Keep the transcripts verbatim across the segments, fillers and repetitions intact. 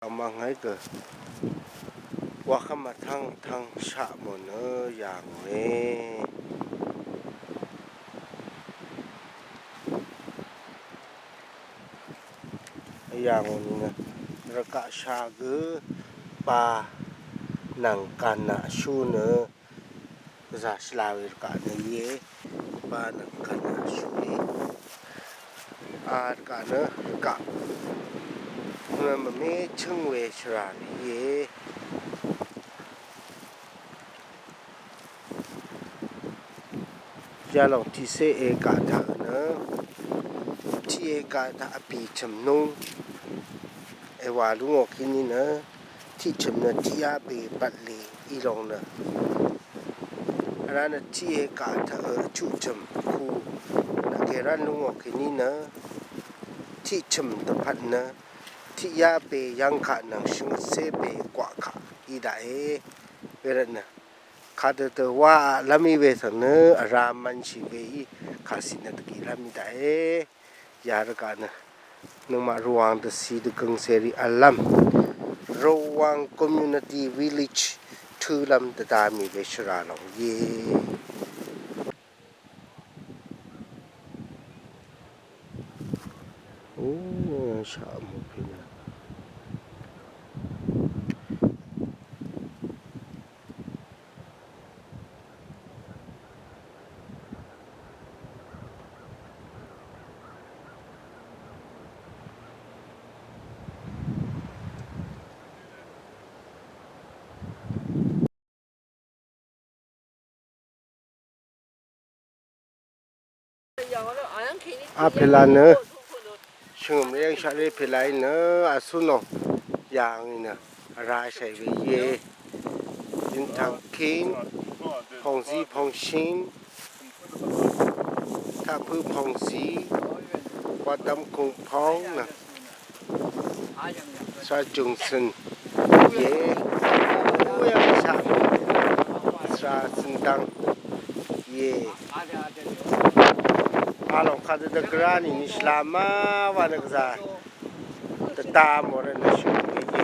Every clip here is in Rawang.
Mvngai gø wakvm vtvng tvng shaq mò nø yà ngòe. Yà ngò nìnø rvgaq sha gø ba nvng gvnaq shú nø gvzà shvla we rvgaq nø íe. Ba nvng gvnaq shú we a rvgaq nø rvgaq nø mvme chøng we shvra we íe. Yalòng tiqsé ègaq taq nø tiq ègaq taq vpì chø̀m núng èwà lú ngò kèní nø tiq chø̀m nø tiq yá bè bvt lè í lòng nø vrá nø tiq ègaq taq vchuq chø̀m ku nvgè rv́n lú ngò kèní nø tiq chø̀m dvpvt nø tiq yá bè yv́ng kaq nvng shvngøt cé bè kwaq kaq í daqe. Wervt nø kadø dø wá aqlv́m í we svng nø vrá mvnshì we í kàcì nø dvgì lv́m í daqe. Yarvgaq nø nøngmaq Rvwàng dvcì dvgøng cèrì v̄llv́m Rvwàng Community Village tø̄lv́m dvda mì we shvrà lòng íe. Ó, shaq mò pè nø. A pèlà nø shvngø̀m reng shaq ré pèlà í nø asúnò yà ngì nø vrá shàì we íe. Yøntv̀ng kin, pòngzí pòngshín, taqpø̄ pòngzí, wadvm kùngpóng nø. Svra Jùngsø̀n íe. Ó yv́ng shaq Svra Zø̀ndvng íe. A lòng kadø dvgrá nìni shvla ma wa nø gvzà dvda mò rvt nø shø̀n we íe.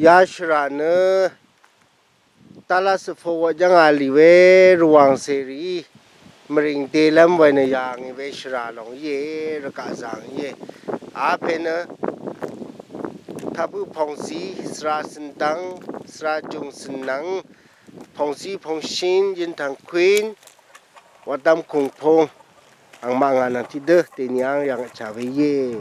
Yashvrà nø Dallas Fort Worth yv́ng a lì we Rvwàng cèrì mvrìng delv́m we nø yà ngì we shvrà lòng íe, rvgaq zà ngì íe. A pè nø taqpø̄ pòngzí, svra Zø̀ndvng, svra Jùngsø̀n nvng, pòngzí pòngshín, yøntv̀ng kwín, wadvm kùngpóng. Angmaq ngà nvng tiqdø dèni àng yv̀ng vtshà we íe.